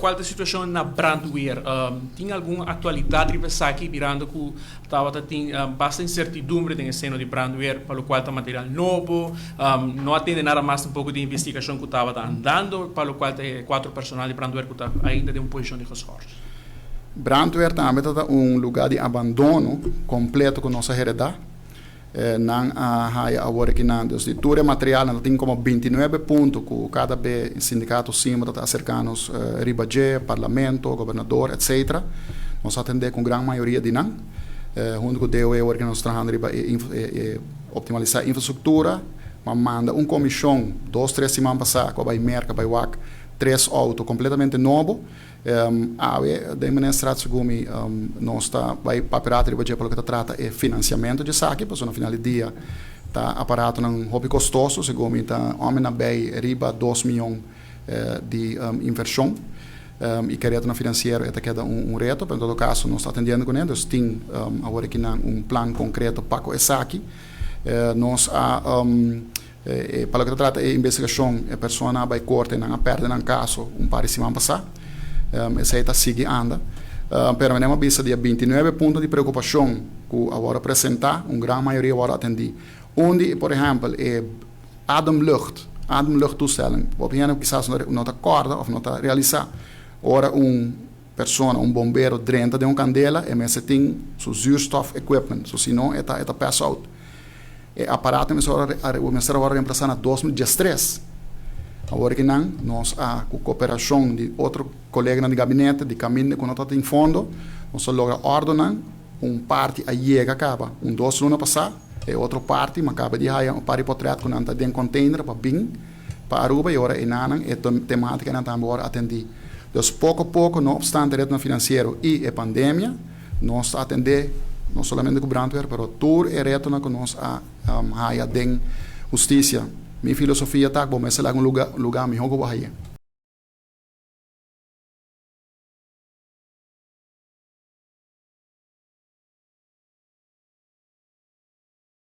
lokual ta e situashon na brandweer. Tin algun aktualidat riba esaki mirando ku tabata tin basta insertidumbre den e seno di brandweer pa lokual ta material nobo? No a tende nada mas tampoco di investigashon ku tabata andando pa lokual ta e kuatro personal di brandweer ku ta ainda den un posishon di geschors. Brandweer tambe ta un lugá di abandono kompleto ku nos a heredá. Nan a haya awor aki nan. Dus di tur e materialnan ta tin komo 29 punto ku kada be sindikato SIMBA ta aserká nos riba dje, parlamento, gobernador, etc. Nos a atendé ku un gran mayoria di nan. Huntu ku DOE awor aki nos trahando riba e optimalisá infrastruktura. M'a manda un komishon dos tres siman pasá ku a bai Merka bai wak tres outo kompletamente nobo. Awe den Ministerraad segun mi nos ta bai papia rato riba dje pa loke ta trata e financiamento dje esaki pasobra na final di dia ta aparatonan hopi costoso segun mi ta ome na bay riba 2 miyon di inversion y ke retonan financiero e ta keda un reto, pero en todo caso nos ta atendiendo cune. Dus tin awor akinan un plan concreto pa cu esaki. Nos a pa loke ta trata e investigacion, e persona a bay corte, nan a perde nan caso un par di siman pasa. Esey ta sigui anda. Pero mi a bisa di e 29 punto di preocupacion cu a worde presenta, un gran mayoria a worde atendi. Un di, por ehempel, e ademlucht, ademluchttoestellen. Hopi hende kisas no ta corda of no ta realisa. Ora un persona, un bombero drenta den un candela, e mester tin su zuurstof equipment. So si no, e ta pass out. E aparato mester a worde reemplasa na 2013. Awor aki nan, nos a, cu cooperacion di otro coleganan di gabinete, di caminda cu no ta tin fondo, nos a logra ordenan, un parti a yega caba un 2 luna pasa, e otro parti, m'a caba di haya un par di potret cu nan ta den container pa bin pa Aruba y ora enanan e tematica nan tambe worde atendi. Dus poco poco, no obstante reto financiero y e pandemia, nos ta atende no solamente cu brandweer, pero tur e retonan cu nos a haya den husticia. Mi filosofia ta, bo mester laga un lugar, lugar miho cu bo haya.